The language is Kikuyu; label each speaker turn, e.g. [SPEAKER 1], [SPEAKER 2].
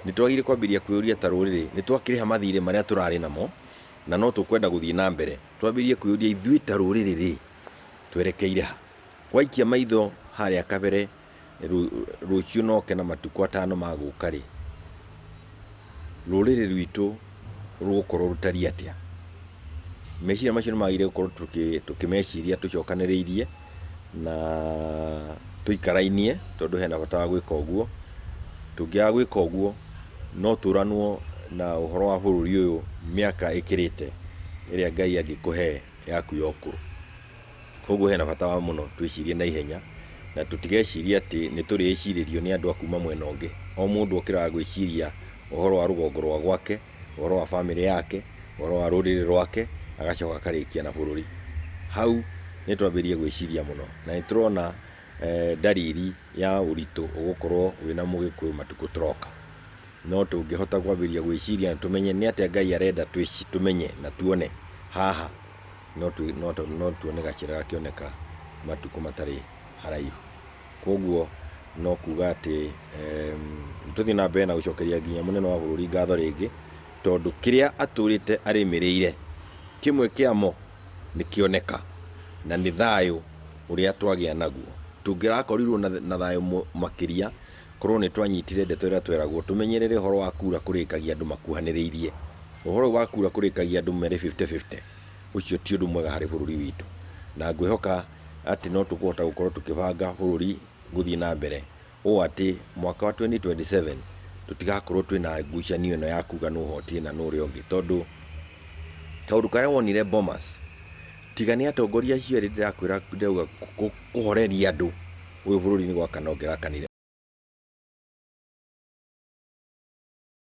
[SPEAKER 1] Nĩ twagĩrĩire kwambĩrĩria kwĩyũria ta rũrĩrĩ, nĩ twakĩrĩha mathirĩ marĩa tũrarĩ namo, na no tũkwenda gũthiĩ na mbere. Twambĩrĩrie kwĩyũria ithuĩ ta rũrĩrĩ rĩ, twerekeire ha? Waikia maitho harĩa kabere rũciũ noke na matukũ atano ma gũka rĩ, rũrĩrĩ rwitũ rũgũkorwo rũtariĩ atĩa? Meciria macio nĩ magĩrĩire gũkorwo tũkĩmeciria tũcokanĩrĩirie na tũikarainie tondũ hena bata wa gwĩka ũguo. Tũngĩaga gwĩka ũguo no tũranwo na ũhoro wa bũrũri ũyũ mĩaka ĩkĩrĩte ĩrĩa Ngai angĩkũhe yaku ya ũkũrũ. Koguo hena bata wa mũno twĩcirie na ihenya na tũtigecirie atĩ nĩ tũrĩcirĩrio nĩ andũ a kuma mwena ũngĩ. O mũndũ okĩraga gwĩciria ũhoro wa rũgongo rwa gwake, ũhoro wa bamĩrĩ yake, ũhoro wa rũrĩrĩ rwake, agacoka akarĩkia na bũrũri. Hau nĩ twambĩrĩrie gwĩciria mũno na nĩ tũrona ndariri ya ũritũ ũgũkorwo wĩna mũgĩkũyũ matukũ tũroka. No tũngĩhota kwambĩrĩria gwĩciria na tũmenye nĩ atĩa Ngai arenda tũmenye na tuone haha, no tuone gacĩra gakĩoneka matukũ matarĩ haraihu. Kwoguo no kuga atĩ tũthiĩ na mbere na gũcokeria nginya mũnene wa bũrũri ngatho rĩngĩ, tondũ kĩrĩa atũrĩte arĩmĩrĩire, kĩmwe kĩamo nĩ kĩoneka, na nĩ thayũ ũrĩa twagĩa naguo. Tũngĩrakorirwo na thayũ makĩria korwo nĩ twanyitire ndeto ĩrĩa tweragwo, tũmenyerere ũhoro wa kura kũrĩkagia andũ makuhanĩrĩirie. Ũhoro ũyũ wa kura kũrĩkagia andũ merĩ fifty fifty, ũcio ti ũndũ mwega harĩ bũrũri witũ. Na ngwĩhoka atĩ no tũkũhota gũkorwo tũkĩbanga bũrũri gũthiĩ na mbere ũũ atĩ mwaka wa 2027 tũtigakorwo twĩna ngucanio ĩno ya kuga nũ ũhotire na nũ ũrĩa ũngĩ, tondũ kaũndũ karĩa wonire Bomas, tiga nĩ atongoria acio erĩ ndĩrakwĩra ndĩrauga kũhoreria andũ, ũyũ bũrũri nĩ gwakana ũngĩrakanire.